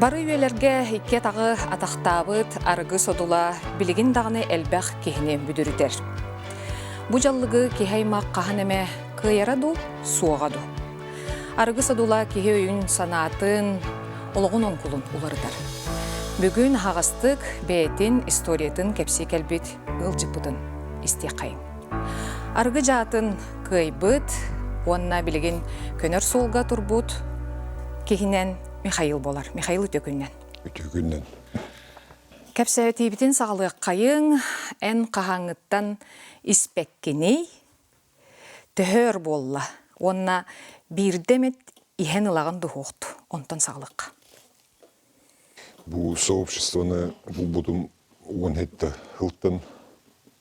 Бары үйэлэргэ икки атаҕы атахтаабыт арыгы содула билигин даҕаны элбэх киһини бүдүрүтэр. Бу дьаллыгы киһи аймах хаһан эмэ кыайара дуу, суоҕа дуу? Арыгы содула киһи өйүн-санаатын, олоҕун оҥкулун уларытар. Бүгүн аһаҕастык бэйэтин историятын кэпсии кэлбит ыалдьыппытын истиэххэйиҥ. Арыгы дьаатын кыайбыт уонна билигин көнөр суолга турбут киһинэн Михаил буолар. Михаил үтүө күннэн. Үтүө күннэн. Кэпсэтиибитин саҕалыаххайыҥ. Эн хаһааҥҥыттан испэккиний? Төһө өр буолла? Уонна биирдэ эмит иһэн ылаҕын дуһуохту. Онтон саҕалыахха. Бу сообществоны булбутум уон хетте хылтан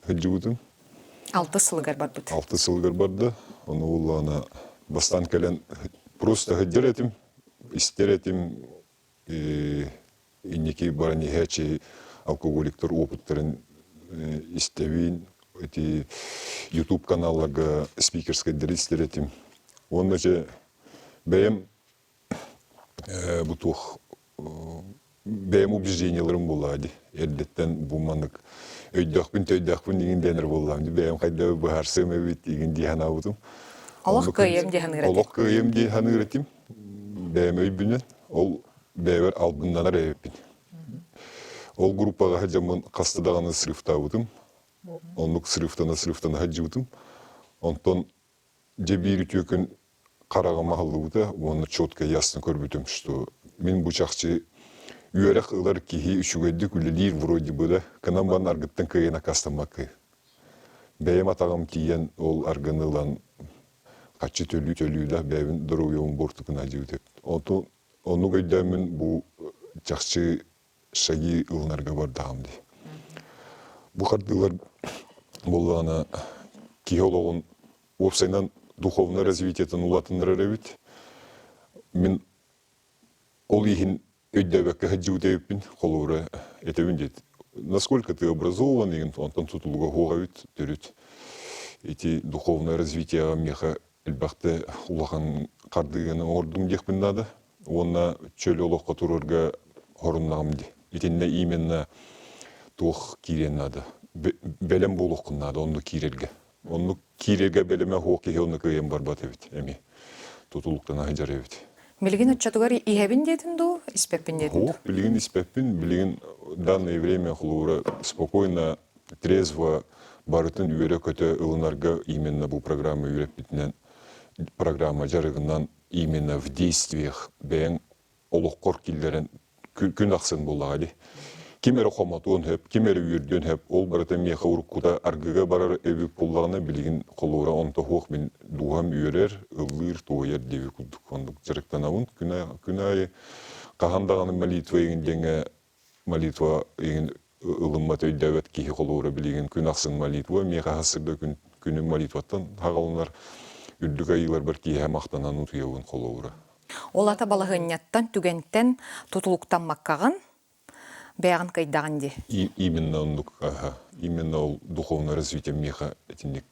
сылдьыбытым. Алтыс сылыгар барбыт. Алтыс сылыгар барда. Ону улаана бастаан кэлэн просто сылдьар этим, истэр этим инники баран иһээччи алкоголиктар опыттарын истэбин, эти YouTube каналларга спикерскайдары истэр этим. Уонна же бэйэм бу туох бэйэм убеждениеларым буоллаҕа дии. Эрдэттэн бу маннык өйдөөхпүн төйдөөхпүн игин диэнэр буоллаҕым дии. Бэйэм хайда быһаарсыам эбит игин дии санаабытым. Олох кыайыам дии саныыр этим. Олох кыайыам дии саныыр этим. Бэйэм өйбүнэн ол бэйэбэр албыннанар эбиппин. Ол группаҕа сылдьаммын хаста даҕаны срывтаабытым. Оннук срывтана-срывтана сылдьыбытым. Онтон Дьэ биир үтүө күн хараҕым аһыллыбыта уонна четко ясно көрбүтүм, что мин бу чахчы үөрэх ылар киһи үчүгэйдик үлэлиир вроде бы да, гынан баран аргыттан кыайан аккаастаммаккый. Бэйэм атаҕым тиийэн ол аргыны ылан хаччы төлүү-төлүү да бэйэбин доруобуйабын буортукуна дьибит. Онтон оннук өйдөөммүн бу чахчы шаги ылынарга бардаҕым дии. Бу хардыылар буоллаҕына киһи олоҕун уопсайынан духовнай развитиетын улаатыннарар эбит. Мин ол иһин өйдөөбөккө сылдьыбыт эбиппин, холобура этэбин диэт. Насколько ты образован игин, онтон тутулуга суох эбит төрүт. Ити духовное развитиеҕа миэхэ элбэхтэ улахан хардыыганы оҥордум диэхпин наада. Уонна чөл олоххо турарга хоруннаҕым дии. Итиннэ именно туох киириэн наада. Бэлэм буолуоххун наада оннук киирэргэ. Оннук киирэргэ бэлэмэ суох киһи онно кыайан барбат эбит эми. Тутулуктана сылдьар эбит. Билигин оччотугар иһэбин диэтин дуу, испэппин диэтин дуу? Суох, билигин испэппин. Билигин данное время холобура спокойно, трезво барытын үөрэ-көтө ылынарга именно бу программа үөрэппитинэн программа дьарыгынан именно в действиях бэйэҥ олоххор киллэрэн күн ахсын буоллаҕа дии. Ким эрэ хомотуон сөп, ким эрэ үөрдүөн сөп, ол барыта миэхэ уруккута аргыга барар эбит буоллаҕына, билигин холуура онто суох мин дууһам үөрэр, ыллыыр, туойар диэбит курдук оннук дьарыктанабын. Күн аайы хаһан даҕаны молитва игин диэҥҥэ молитва игин ылыммат өйдөөбөт киһи холуура билигин күн ахсын молитва миэхэ хас да күн күнүм молитваттан хаҕаланар үрдүк айыыларбар киэһэ махтанан утуйабын холуура. Ол ата балаһыанньаттан, түгэнтэн тутулуктаммаккаҕын бэйэҕин кыайдаҕын дии. Именно оннук, именно ол духовное развитие миэхэ итинник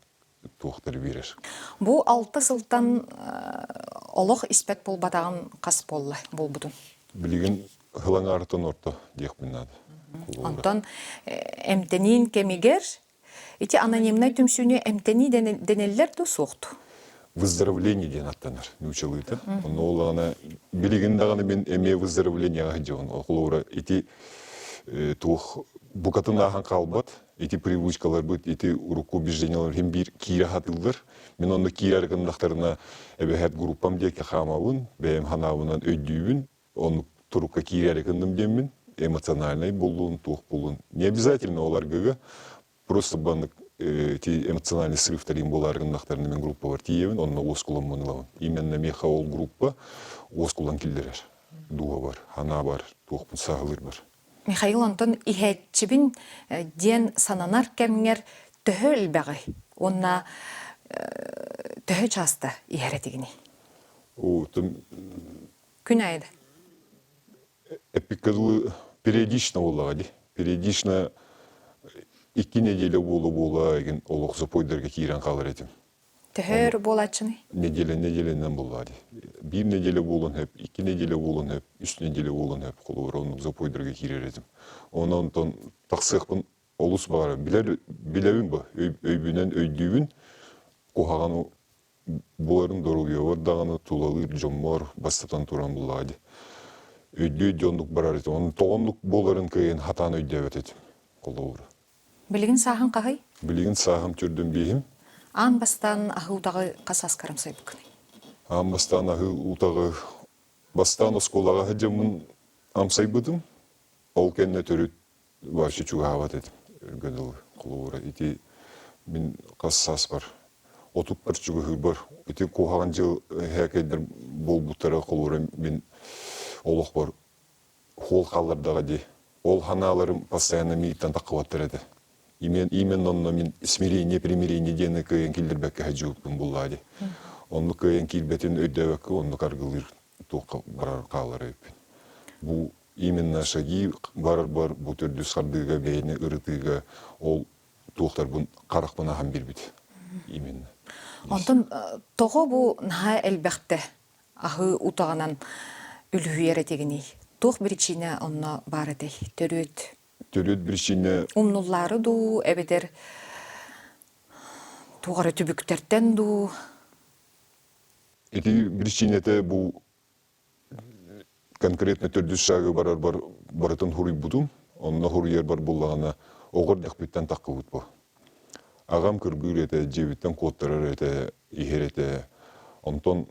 туохтары биэрэр. Бу алта сылтан олох испэт буолбатаҕын хас буолла буолбутун? Билигин ылаҥаартан орто диэхпин наада. Онтон эмтэниин кэмигэр ити анонимнай түмсүүнү эмтэнии дэнэллэр дуу суохту? Выздоровление диэн аттанар нуучалыыта. Онно олаҕына билигин даҕаны мин эмиэ выздоровлениеҕа сылдьабын. Холобура ити туох букатын ааһан хаалбат ити привычкаларбыт, ити урукку убеждениялар иһин биир киирэ сатыыллар. Мин онно киирэр гыннахтарына эбэһээт группам диэки хаамабын, бэйэм санаабынан өйдүүбүн, оннук турукка киирээри гынным диэммин, эмоциональнай буоллун, туох буоллун. Не обязательно ол аргыга, просто баннык ити эмоциональный срывтарым буолаары гыннахтарына мин группабар тиийэбин, онно уоскуламмын ылабын. Именно миэхэ ол группа уоскулан киллэрэр. Дууһабар, санаабар, туохпун сааһылыырбар. Михаил, онтон иһээччибин диэн сананар кэмҥэр төһө элбэҕий уонна төһө чааста иһэр этигиний? Күн аайы да? Эппиккэ дылы периодично буоллаҕа дии. Периодично икки неделя буола-буола игин олох запойдарга киирэн хаалар этим. Төһөр буолааччыный? Неделя неделянан буолла дии. Биир неделя буолуон сөп, икки неделя буолуон сөп, үс неделя буолуон сөп. Холобура, оннук запойдарга киирэр этим. Онон онтон тахсыахпын олус баҕарабын. Билэр, билэбин бу, өйбүнэн өйдүүбүн. Куһаҕан буоларын доруобуйабар даҕаны тулалыыр дьоммор бастатан туран буллаҕа дии. Өйдүү өйдүү оннук барар этим. Онон тоҕо оннук буоларын кыайан хатаан өйдөөбөт этим. Холобура. Билигин сааһыҥ хаһый? Билигин сааһым төрдүн биэһим. Аан бастаан аһыы утаҕы хас сааскар амсайбыккыный? Аан бастаан аһыы утаҕы бастаан оскуолаҕа сылдьаммын амсайбытым. Ол кэннэ төрүт вообще чугаһаабат этим. Өргө дылы холобура ити мин хас сааспар отуппар чугаһыырбар ити куһаҕан дьыл эһээкэйдэр буолбуттара холобура мин олохпор Хуол хааллардаҕа дии. Ол ханааларым постоянно миигиттэн таххыбаттар этэ. Именно онно мин смирение, примирение диэни кыайан киллэрбэккэ сылдьыбыппын буллаа дии. Оннук кыайан киирбэтин өйдөөбөккө оннук аргылыыр туохха барар хаалар эбиппин. Бу именно шаги барар бу төрдүс хардыыга бэйэни ырытыыга ол туохтарбын харахпын аһан биэрбит. Именно. Онтон тоҕо бу наһаа элбэхтэ аһыы утаҕынан үлүһүйэр этигиний? Туох биричиинэ онно баар этэй? Төрүөт? Төрүөт биричиинэ Умнуллаары дуу, эбэтэр туох эрэ түбүктэртэн дуу? Ити биричиинэтэ бу конкретно төрдүс шагы барарбар барытын хуруйбутум. Онно хуруйарбар буллаҕына оҕо эрдэхпиттэн таххыбыт бу. Аҕам кырбыыр этэ, дьиэбиттэн куоттарар этэ, иһэр этэ. Онтон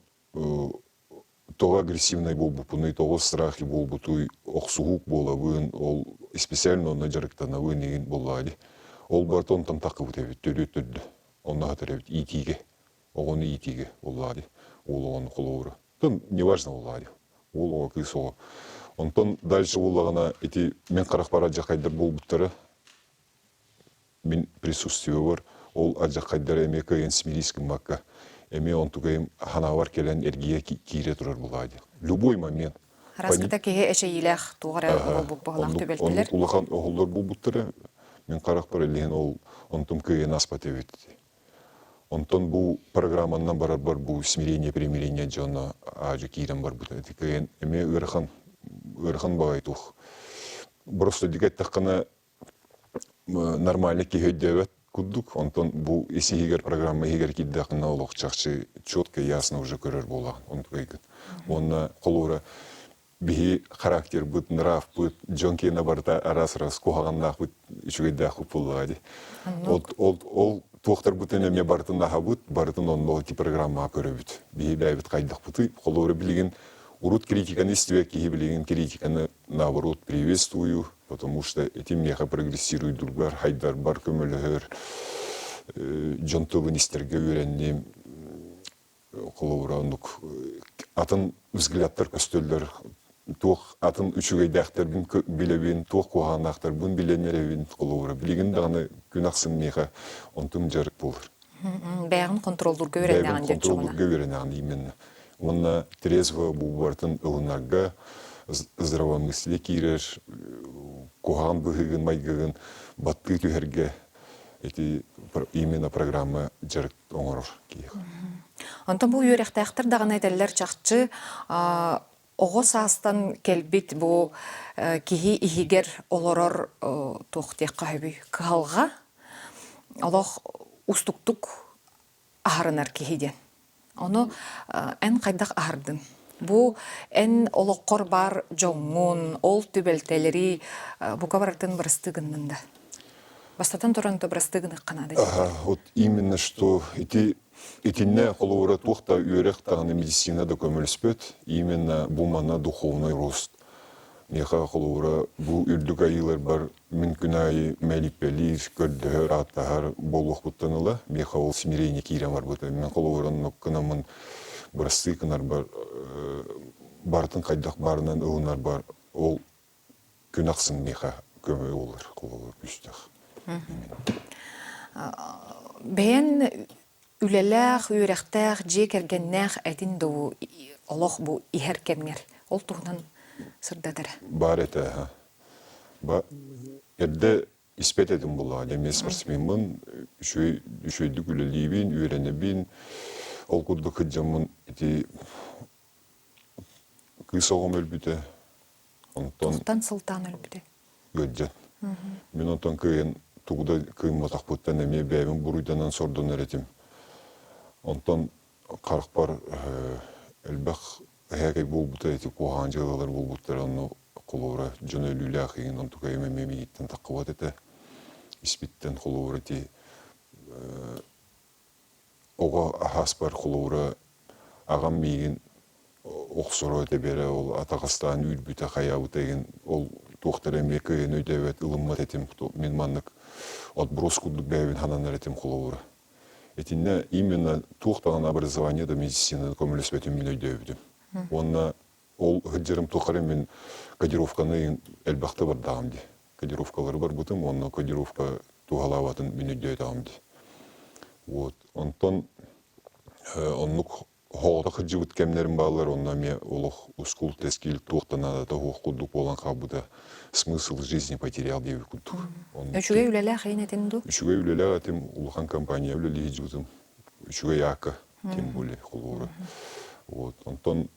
тоҕо агрессивнай буолбуппунуй, тоҕо страхи буолбутуй, охсуһуук буолабын, ол специально онно дьарыктанабын игин буоллаҕа дии. Ол барыта онтон таххыбыт эбит, төрүөт төрдө. Онно аһатар эбит иитиигэ, оҕону иитиигэ буоллаҕа дии, уол оҕону холобура. Онтон неважно буоллаҕа дии, уол оҕо, кыыс оҕо. Онтон дальше буоллаҕына ити мин харахпар алдьархайдар буолбуттара, мин присутствиебар ол алдьархайдары эмиэ кыайан смирись гыммакка эмиэ онтукайым ханаабар кэлэн эргийэ киирэ турар буолаа дии. Любой момент. Араскыта киһи эчэйиилээх туох эрэ буолбут быһылаах түбэлтэлэр. Оннук улахан оһоллор буолбуттара. Мин харахпар илиһин ол онтум кыайан аспат эбит. Онтон бу программанан барарбар бу смирение примирение дьоно аадьу киирэн барбыта. Ити кыайан эмиэ ыарахан ыарахан баҕайы туох. Просто дигэ эттэххинэ нормальный киһи өйдөөбөт курдук. Онтон бу ис иһигэр программа иһигэр киирдэххинэ олох чахчы четко ясно уже көрөр буолаҕын онтукайгын. Уонна холуура биһи характербыт, нравпыт, дьон киэнэ барыта араас-араас куһаҕаннаахпыт, үчүгэйдээхпит буоллаҕа дии. Ол, ол, ол туохтарбытын эмиэ барытын аһабыт, барытын онно ити программаҕа көрөбүт. Биһи бэйэбит хайдахпытый, холуура билигин урут критиканы истибэт киһи билигин критиканы наоборот приветствую, потому что этим миэхэ прогрессируйдурбар, хайдарбар көмөлөһөр, дьон тылын истэргэ үөрэнним, холобура оннук атын взглядтар көстөллөр, туох атын үчүгэйдээхтэрбин билэбин, туох куһаҕаннаахтарбын билэн эрэбин, холобура билигин даҕаны күн ахсын миэхэ онтум дьарык буолар. Бэйэҕин контроллуурга үөрэнэҕин диэн контроллуурга үөрэнэҕин именно. Уонна трезво бу барытын ылынарга здравомыслие киирэр, куһаҕан быһыыгын, майгыгын баттыы түһэргэ ити именно программа дьарык оҥорор киһиэхэ. Онтон бу үөрэхтээхтэр даҕаны этэллэр чахчы оҕо саастан кэлбит бу киһи иһигэр олорор туох диэххэ сөбүй кыһалҕа олох устуктук аһарынар киһи диэн. Ону эн хайдах аһардын? Бу эн олоххор баар дьоҥҥун, ол түбэлтэлэри бука барытын бырастыы гыннын да? Бастатан туран то бырастыы гыныахха наада Ага, вот именно что ити итиннэ холобура туох да үөрэх даҕаны медицина да көмөлөспөт, именно бу манна духовный рост. Миэхэ холобура бу үрдүк айыыларбар мин күн аайы мэлиппэлиир, көрдөһөр, ааттаһар буолуохпуттан ыла миэхэ ол смирение киирэн барбыта. Мин холобура оннук гынаммын бырастыы гынарбар барытын хайдах баарынан ылынарбар ол күн ахсын миэхэ көмө буолар, холобура күүстээх. Бэйэн үлэлээх, үөрэхтээх, дьиэ кэргэннээх этин дуу олох бу иһэр кэмҥэр ол туһунан сырдат эрэ. Баар этэ, Ба эрдэ. Испэт этим буоллаҕа дьэ эмиэ спортсмеммын, үчүгэй үчүгэйдик үлэлиибин, үөрэнэбин. Ол курдук сылдьаммын ити кыыс оҕом өлбүтэ. Онтон Туохтан сылтаан өлбүтэ? Ыалдьан. Мин онтон кыайан тугу да кыымматахпыттан эмиэ бэйэбин буруйданан сордонор этим. Онтон харахпар элбэх эһээкэй буолбута ити куһаҕан дьыалалар буолбуттара онно холобура дьон өлүүлээх иһин онтукайым эмиэ миигиттэн таххыбат этэ. Испиттэн холобура ити оҕо аһааспар холобура аҕам миигин охсоро тэбэрэ ол атаҕастаан үүрбүтэ хайаабыта игин ол туохтара эмиэ кыайан өйдөөбөт ылыммат этим мин маннык отброс курдук бэйэбин сананар этим холобура итиннэ именно туох даҕаны образование да медицина көмөлөспөтүн мин өйдөөбүтүм уонна ол сылдьарым тухары мин кодировканы элбэхтэ бардаҕым дии. Кодировкалары барбытым уонна кодировка туһалаабатын мин өйдөөтөҕүм дии. Вот. Онтон оннук оҕото сылдьыбыт кэмнэрим бааллар, онно эмиэ олох ускул-тэскил туох да наадата суох курдук буолан хаалбыта. Смысл жизни потерял диэбит курдук. Үчүгэй үлэлээх иһин этин дуу? Үчүгэй үлэлээх этим, улахан компания үлэлии сылдьыбытым. Үчүгэй аакка, тем более, холобура. Вот. Онтон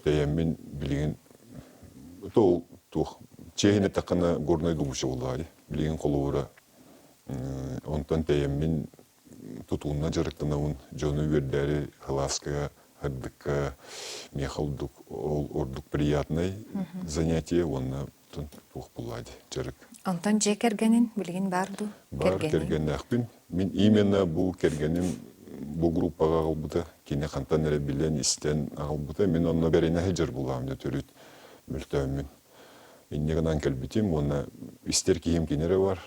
Тэйэммин билигин то туох чиэһин эттэххинэ горнай добыча буоллаҕа дии. Билигин холобура онтон тэйэммин тутуунна дьарыктанабын дьону үөрдээри кылааска сырдыкка миэхэ ордук ол ордук приятнай занятие уонна туох буоллаҕа дии дьарык. Онтон дьиэ кэргэнин билигин баар дуу? Баар кэргэннээхпин. Мин именно бу кэргэним бу группаҕа аҕалбыта. Кини хантан эрэ билэн, истэн аҕалбыта. Мин онно бэринэ сылдьар булаам дьэ төрүт мөлтөөммүн. Инньэ гынан кэлбитим уонна истэр киһим кини эрэ бар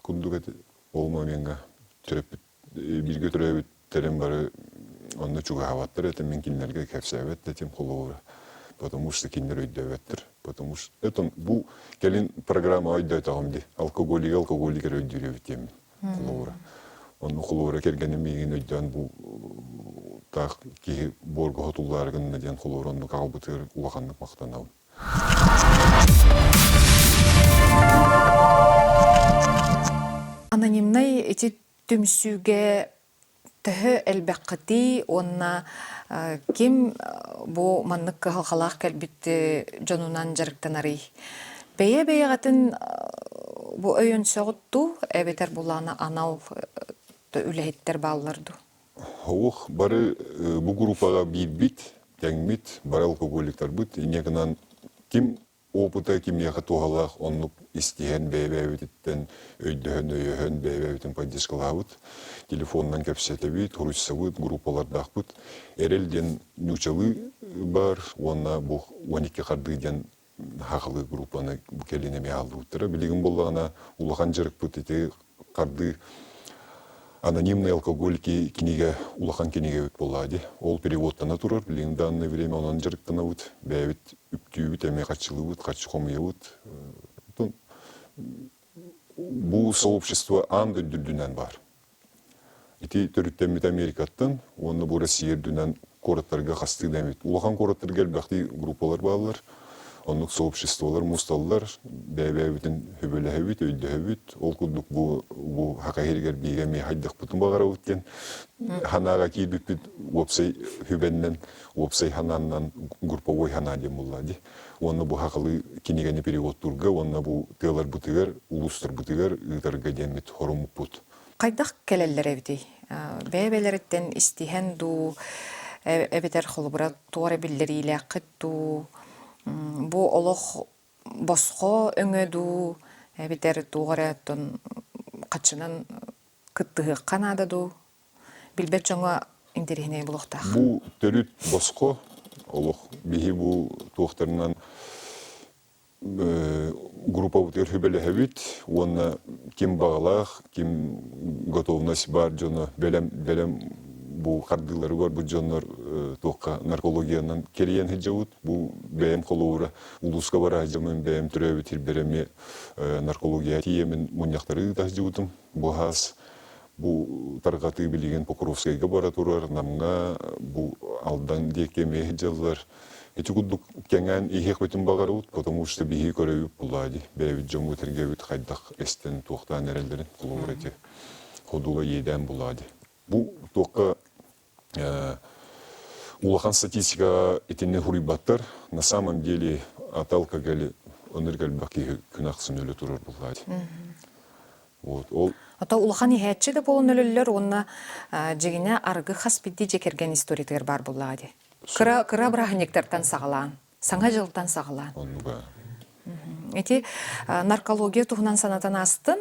курдук этэ. Ол момеҥҥа төрөппүт бииргэ төрөөбүттэрим бары онно чугаһаабаттар этэ, мин кинилэргэ кэпсээбэт да этим холобура. Потому что кинилэр өйдөөбөттөр. Потому что это бу кэлин программа өйдөөтөҕүм дии. Алкоголик алкоголик эрэ өйдүүр эбит диэммин холобура. Онно холобура кэргэним миигин өйдөөн бу таах киһи буорга хотуллаары гынна диэн холобура оннук аҕалбытыгар улаханнык махтанабын. Анонимнай ити түмсүүгэ төһө элбэххитий уонна ким бу маннык кыһалҕалаах кэлбит дьонунан дьарыктанарый? Бэйэ-бэйэҕитин бу өйөнсөҕүт дуу эбэтэр булаана анал үлэһиттэр бааллар дуу? Оһох бары бу группаҕа биирбит, тэҥмит, бары алкоголиктарбыт. Инньэ гынан ким опыта кимиэхэ туһалаах оннук истиһэн бэйэ-бэйэбититтэн өйдөһөн, өйөһөн бэйэ-бэйэбитин поддержкалаабыт. Телефонунан кэпсэтэбит, суруйсабыт, группалардаахпыт. Эрэл диэн нуучалыы баар уонна бу 12 хардыы диэн сахалыы группаны кэлин эмиэ ааллыбыттара. Билигин буоллаҕына улахан дьарыкпыт ити хардыы анонимные алкоголики кинигэ улахан кинигэбит буоллаҕа дии. Ол переводтана турар. Билигин данное время онон дьарыктанабыт. Бэйэбит үптүүбүт, эмиэ харчылыыбыт, харчы хомуйабыт. Бу сообщество аан дойду үрдүнэн баар. Ити төрүттэммит Америкаттан уонна бу Россия үрдүнэн куораттарга хастыы да эмит. Улахан куораттарга элбэхтии группалар бааллар. Оннук сообществолар мусталлар, бэйэ-бэйэбитин сөбүлэһэбит, өйдөһөбүт. Ол курдук бу бу Саха сиригэр биһиги эмиэ хайдахпытын баҕарабыт диэн санааҕа киирбиппит уопсай сүбэннэн, уопсай санааннан групповой санаа диэн буолла дии. Уонна бу сахалыы кинигэни переводтуурга уонна бу тыаларбытыгар, улуустарбытыгар ыытарга диэммит хоруммуппут. Хайдах кэлэллэр эбитий? Бэйэ-бэйэлэриттэн истиһэн дуу, эбэтэр холобура туох эрэ биллэриилээххит дуу, бу олох босхо өҥө дуу, эбэтэр туох эрэ оттон хаччынан кыттыһыахха наада дуу? Билбэт дьоҥҥо интэриэһинэй буолуохтаах. Бу төрүт босхо олох биһи бу туохтарынан группабытыгар сүбэлэһэбит уонна ким баҕалаах, ким готовность баар дьоно бэлэм бэлэм бу хардыылары барбыт дьоннор туохха наркологиянан кэрийэн сылдьабыт. Бу бэйэм холобура улууска бара сылдьаммын бэйэм төрөөбүт сирбэр эмиэ наркология тиийэммин мунньахтары ыыта сылдьыбытым. Бу хаас бу тарҕатыы билигин Покровскайга бара турар, Намҥа бу Алдан диэки эмиэ сылдьаллар. Ити курдук кэҥээн иһиэхпитин баҕарабыт, потому что биһиги көрөбүт булаа дии, бэйэбит дьоммут эргэбит хайдах эстэн туохтаан эрэллэрин, холобур ити ходула иэдээн булаа дии. Бу туохха улахан статистикаҕа итинни хуруйбаттар. На самом деле от алкоголя ынырык элбэх киһи күн ахсын өлө турар буллаа дии. Вот, ол Ото улахан иһээччи да буолан өлөллөр уонна дьигинэ арыгы хас биирдии дьиэ кэргэн историятыгар баар буоллаҕа дии. Кыра кыра бырааһынньыктартан саҕалаан, Саҥа дьылтан саҕалаан. Оннуга. Ити наркология туһунан санатан астын.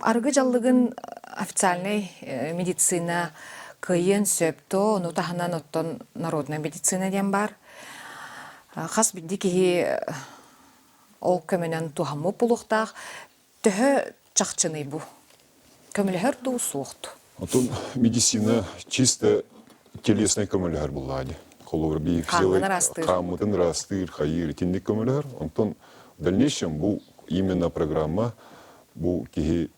Арыгы дьаллыгын официальнай медицина кыайыан сөп то, ону таһынан оттон народная медицина диэн баар. Хас биирдии киһи ол көмөнөн туһаммыт буолуохтаах. Төһө чахчыный бу? Көмөлөһөр дуу, суох дуу? Отон медицина чисто телесный көмөлөһөр буллаа дии. Холобур, биир хааммытын ыраастыыр, хайыыр итинник көмөлөһөр. Онтон в дальнейшем бу именно программа бу киһи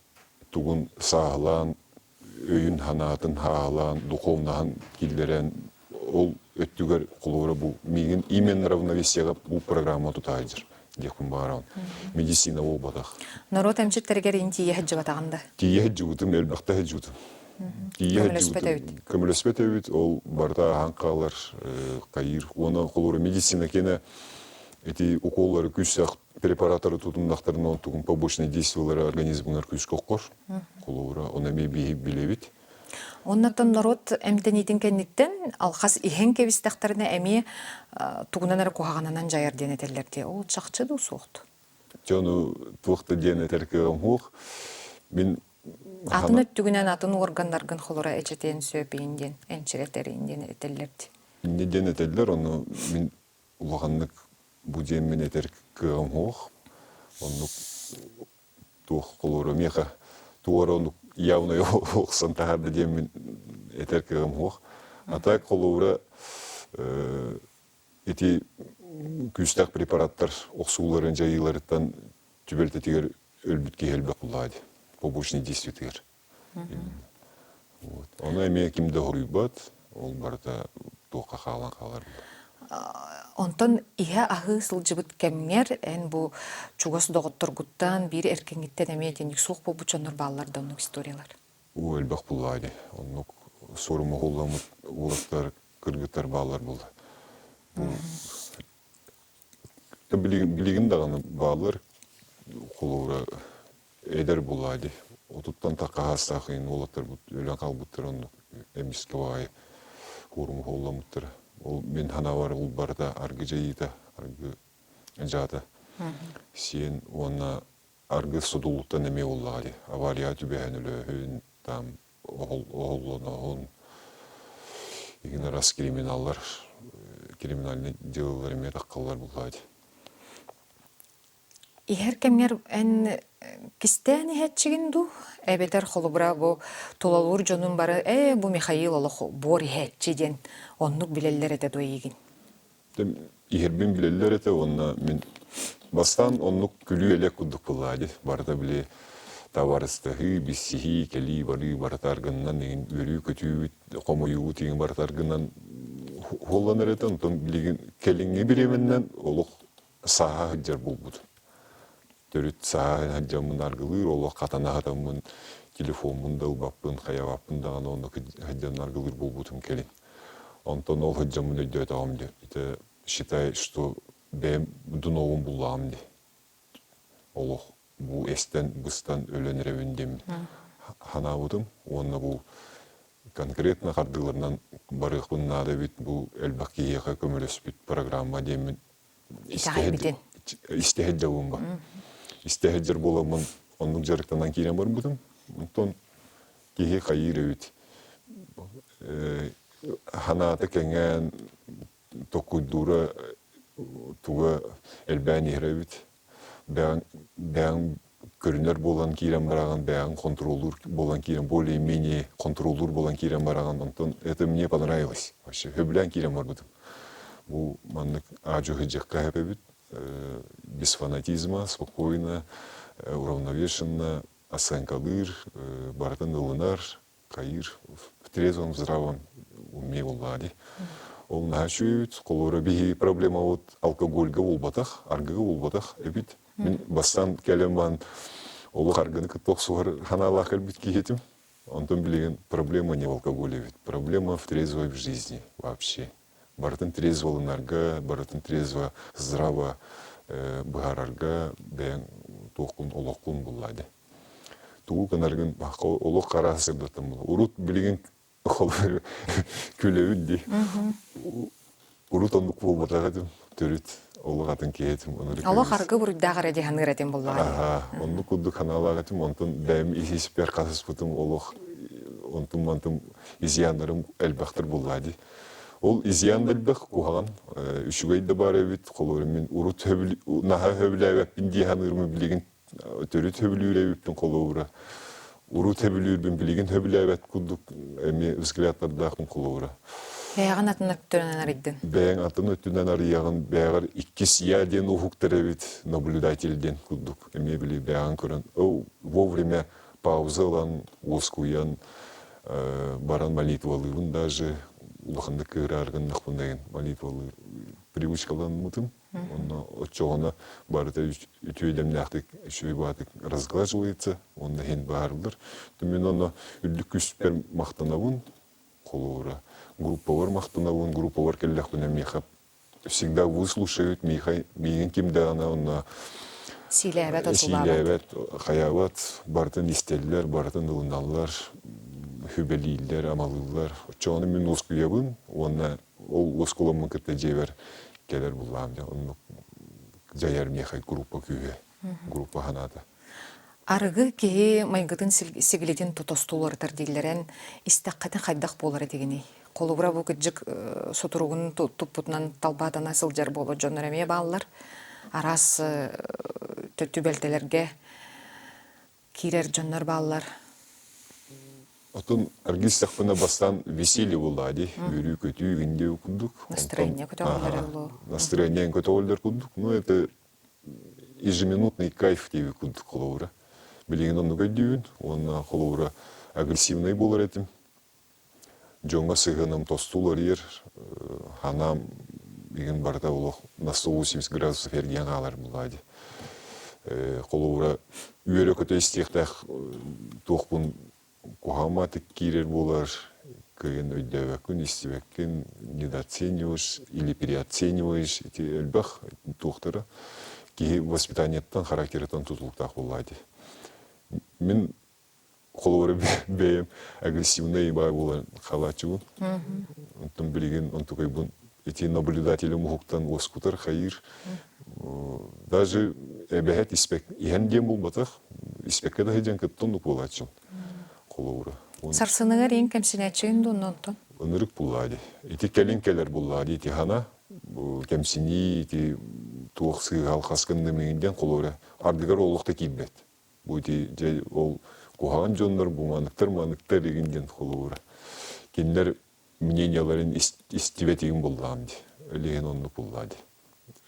тугун сааһылаан, өйүн санаатын хааһылаан, духовнаһын киллэрэн ол өттүгэр холобура бу миигин именно равновесиеҕа бу программа тутаайдыр диэхпин баҕарабын. Медицина буолбатах. Норуот эмчиттэригэр ин тиийэ сылдьыбатаҕын да? Тиийэ сылдьыбытым, элбэхтэ сылдьыбытым. Тиийэ Көмөлөспөт эбит. Көмөлөспөт эбит, ол барыта аһан хаалар, хайыыр. Уонна холобура медицина киэнэ ити уколлары күүстээх препараттары тутуннахтарына онтугун побочные действиелары организмҥар күүскэ оххор. Холобура, оны эмиэ биһи билэбит. Оннотон норуот эмтэниитин кэнниттэн алхас иһэн кэбистэхтэринэ эмиэ тугунан эрэ куһаҕанынан дьайар диэн этэллэр дии. Ол чахчы дуу суохту? Дьону туох да диэн этэр кыаҕым суох. Мин Атын өттүгүнэн атын органнаргын холоро эчэтиэн сөп иин диэн, энчирэтэр иин диэн этэллэр дии. Инньэ диэн этэллэр, ону мин улаханнык бу диэммин этэр кыаҕым суох. Оннук туох холуора миэхэ туора оннук явно охсон таһаарда диэммин этэр кыаҕым суох. А так холобура ити күүстээх препараттар охсууларын дьайыыларыттан түбэлтэтигэр өлбүт киһи элбэх буллаҕа дии побочный действиетигэр. Вот. Ону эмиэ ким да хоруйбат, ол барыта туохха хаалан хаалар. Онтон иһэ-аһыы сылдьыбыт кэмҥэр эн бу чугас доҕотторгуттан, биир эркиҥҥиттэн эмиэ итинник суох буолбут дьоннор бааллар да оннук историялар? Уу элбэх буллаа дии. Оннук суорума уһулламмыт уолаттар, кыргыттар бааллар буолла. Билигин даҕаны бааллар холобура эдэр буоллаа дии. Отуттан тахха хаастаах ыйын уолаттарбыт өлөн хаалбыттар оннук эмискэ баҕайы хуоруму холломмуттара. Ол мин санаабар ол барыта аргы дьайыыта, аргы дьаата сиэн уонна аргы содулуттан эмиэ буоллаҕа дии. Аварияҕа түбэһэн өлөөһүн, там оһоллоноһун, игин араас криминаллар, криминальный делалар эмиэ таххаллар буоллаҕа дии. Иһэр кэмҥэр эн кистээн иһээччигин дуу? Эбэтэр холобура бу тулалыыр дьонум бары «Ээ, бу Михаил олох буор иһээччи» диэн оннук билэллэр этэ дуо эйигин? Иһэрбин билэллэр этэ уонна мин бастаан оннук күлүү-элэк курдук буоллаҕа дии. Барыта били табаарыстаһыы, билсиһии, кэлии-барыы барыта аргынынан игин үөрүү-көтүүбүт, хомойуубут игин барыта аргынан уолланар этэ. Онтон билигин кэлиҥҥи бириэмэннэн олох сааһа сылдьар буолбут. Төрүт сааһа сылдьаммын аргылыыр, олох хатана сатаммын, телефоммун да ылбаппын, хайабаппын даҕаны онно сылдьан аргылыыр буолбутум кэлин. Онтон ол сылдьаммын өйдөөтөҕүм дии. Это считай, что бэйэм дуновум буллаҕым дии. Олох бу эстэн, быстан өлөн эрэбин диэммин санаабытым. Уонна бу конкретно хардыыларынан барыахпын наада эбит, бу элбэх киһиэхэ көмөлөспүт программа диэммин Итэҕэйбитин. Истэ сылдьабын ба. Истэ сылдьар буоламмын оннук дьарыктанан киирэн барбытым. Онтон киһи хайыыр эбит. Ханаата кэҥээн, токуйдуура туга элбээн иһэр эбит. Бэйэҥ бэйэҥ көрүнэр буолан киирэн бараҕын, бэйэҥ хонтуруоллуур буолан киирэн, более-менее хонтуруоллуур буолан киирэн бараҕын. Онтон это мне понравилось. Вообще сөбүлээн киирэн барбытым. Бу маннык аадьу сылдьыахха сөп эбит. Без фанатизма, спокойно, уравновешенно оценкалыыр, барытын ылынар, хайыыр, в трезвом, здравом уме буоллаҕа дии. Ол наһаа үчүгэй эбит. Холобура биһиги проблемабыт алкогольга буолбатах, аргыга буолбатах эбит. Мин бастаан кэлэн баран олох аргыны кытта охсуһар санаалаах кэлбит киһи этим. Онтон билигин проблема не в алкоголе эбит, проблема в трезвой в жизни вообще. Барытын трезволанарга, барытын трезво, здраво быһаарарга бэйэҥ туоххун олоххун булла дии. Тугу гынаргын олох хараһа сырдаттан була. Урут билигин күлэбин дии. Урут оннук буолбатах этим, төрүт олох атын киһи этим. Олох аргы буруйдаах эрэ дии саныыр этим буллаҕа. Аха, оннук курдук санаалаах этим. Онтон бэйэм ис-испэр хасыспытым олох онтум-мантым изъяннарым элбэхтэр буллаа дии. Ол изъян да элбэх, куһаҕан. Үчүгэй да баар эбит. Холобура мин урут наһаа сөбүлээбэппин дии саныырым билигин төрүт сөбүлүүр эбиппин холобура. Урут сөбүлүүрбүн билигин сөбүлээбэт курдук эмиэ взглядтардаахпын холобура. Бэйэҕин атын өттүнэн арыйдын. Бэйэҥ атын өттүнэн арыйаҕын, бэйэҕэр иккис я диэн уһуктар эбит, наблюдатель диэн курдук эмиэ били бэйэҕин көрөн, вовремя пауза ылан, уоскуйан, баран молитвалыыбын даже, улаханнык кыыһыраар гыннахпын дайын молитвалыыр привычкаламмытым. Онно оччоҕуна барыта үтүө дэмнээхтик, үчүгэй баатык разглаживается, уонна иһин баарыллар. Мин онно үрдүк күүспэр махтанабын, холобура, группабар махтанабын, группабар кэллэхпинэ миэхэ всегда выслушают, миэхэ миигин ким даҕаны онно Сиилээбэт, отулаабат. сиилээбэт, хайаабат, барытын истэллэр, барытын ылыналлар, сүбэлииллэр, амалыыллар. Оччоҕуна мин уоскуйабын уонна ол оскуоламмын кытта дьиэбэр кэлэр буллаам дьэ оннук дьайар миэхэ группа күүһэ группа санаата. Арыгы киһи майгытын сигилитин тотостууларытар дииллэрэн истэххитин хайдах буолар этигиний? Холобура бу кыдьык сутуругун туппутунан талбаатана сылдьар буолар дьоннор эмиэ бааллар. Араас түбэлтэлэргэ киирэр дьоннор бааллар. Отон аргыстахпына бастаан веселье буоллаҕа дии, үөрүү-көтүү иҥдиэ курдук. Настроение көтөҕүллэр буолуо. Настроение көтөҕүллэр курдук. Ну это ежеминутный кайф диэби курдук холобура. Билигин оннук өйдүүбүн уонна холобура агрессивный буолар этим. Дьоҥҥо сыһыаным тосту уларыйар, ханаам игин барыта олох на 180 градусов эргийэн хаалар буоллаҕа дии. Холобура, үөрэ-көтө истиэхтээх туохпун куһаҕан киирэр буолар, кыайан өйдөөбөккүн, истибэккин, недооцениваешь или переоцениваешь ити элбэх туохтара киһи воспитаниеттан, характерыттан тутулуктаах буоллаҕа дии. Мин холобура бэйэм агрессивный баай буолан хаалааччыбын. Онтон билигин онтукайбын ити наблюдателем уһуктан уоскутар, хайыыр. Даже эбэһэт испэк иһэн диэн буолбатах, испэккэ да сылдьан кытта оннук буолааччым. Холобура. Сарсыныгар иин кэмсинээччигин дуу онтон? Ынырык буллаа дии. Ити кэлин кэлэр буллаа дии ити хана кэмсинии ити туох сыыһа алхас гыннымыгын диэн холобура ардыгар олох да киирбэт. Бу ити дьэ ол куһаҕан дьоннор бу маныктар маныктар игин диэн холобура. Кинилэр мненияларын истибэтигин буллаам дии. Өлүһүн оннук буллаа дии.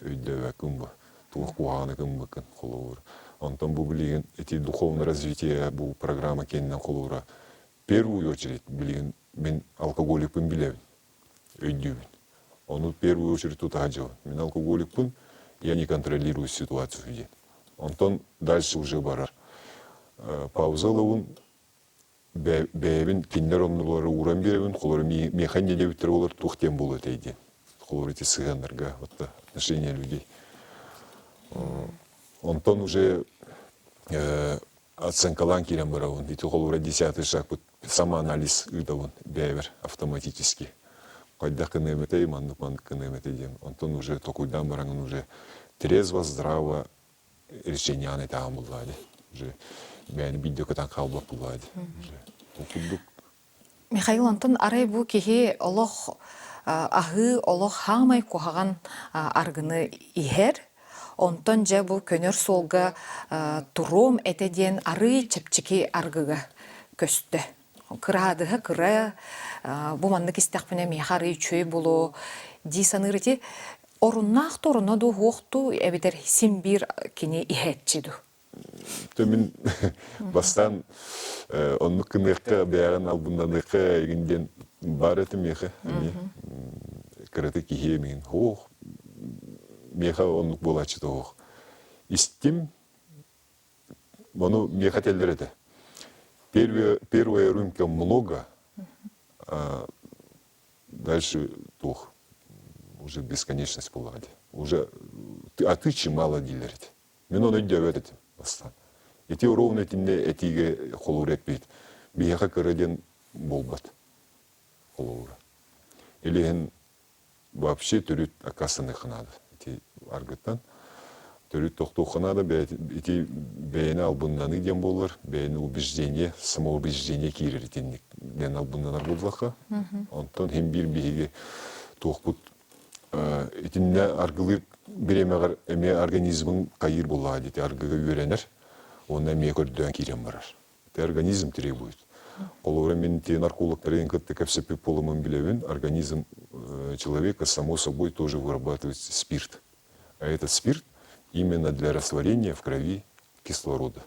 Өйдөөбөккүн бу. Туох куһаҕаны гыммыккын холобур. Онтон бу билигин ити духовное развитие бу программа кэннинэн холобура первую очередь билигин мин алкоголикпын билэбин. Өйдүүбүн. Ону в первую очередь тутаһа дьыл. Мин алкоголикпын, я не контролирую ситуацию диэн. Онтон дальше уже барар. Пауза ылабын, бэйэбин кинилэр оннулары ууран биэрэбин, холобура миэхэ инньэ диэбиттэрэ буолар туох диэн буолуо этэй диэн. Холобура ити сыһыаннарга, вот отношения людей. Онтон уже оценкалаан киирэн барабын. Ити холобура десятый шагпыт самоанализ ыытабын бэйэбэр автоматически. Хайдах гыныам этэй, маннык маннык гыныам этэй диэн. Онтон уже токуйдаан бараҥын уже трезво, здраво решение этаҕын буллаа дии. Уже бэйэни биирдэ көтөн хаалбат буллаа дии. Уже ол курдук. Михаил, онтон арай бу киһи олох аһыы олох хаамай куһаҕан аргыны иһэр, онтон дьэ бу көнөр суолга туруом этэ диэн арыый чэпчэки аргыга көстө. Кыраадыһа кыра, бу маннык истэхпинэ миэхэ арыый үчүгэй буолуо дии саныыр ити оруннаах да оруна дуу суох дуу эбэтэр син биир кини иһээччи дуу? Мин бастаан оннук гыныахха, бэйэҕин албыннаныахха игин диэн баар этим миэхэ эмиэ. Кыратык иһиэм иһин һуох, миэхэ оннук буолааччыта суох. Истим, ону миэхэ этэллэр этэ. Первая, первая рюмка много, а дальше туох, уже бесконечность буоллаҕа дии. Уже а ты чимало дииллэр этэ. Мин ону өйдөөбөт этим бастаан. Ити ровно итиннэ этиигэ холуур эппит. Биһиэхэ кыра диэн буолбат холобура. Илиһин вообще төрүт аккаастаныахха наада. Ити аргыттан төрүт тохтуохха наада. Ити бэйэни албыннаныы диэн буолар, бэйэни убеждение, самоубеждение киирэр итинник диэн албыннанар буоллахха. Онтон хин биир биһиги туохпут итиннэ аргылыыр бириэмэҕэр эмиэ организмын хайыыр буоллаҕа дии аргыга үөрэнэр уонна эмиэ көрдөөн киирэн барар. Это организм требует. Холобура мин те наркологтарын кытта кэпсэппит буоламмын билэбин, организм человека само собой тоже вырабатывает спирт. А этот спирт именно для растворения в крови кислорода.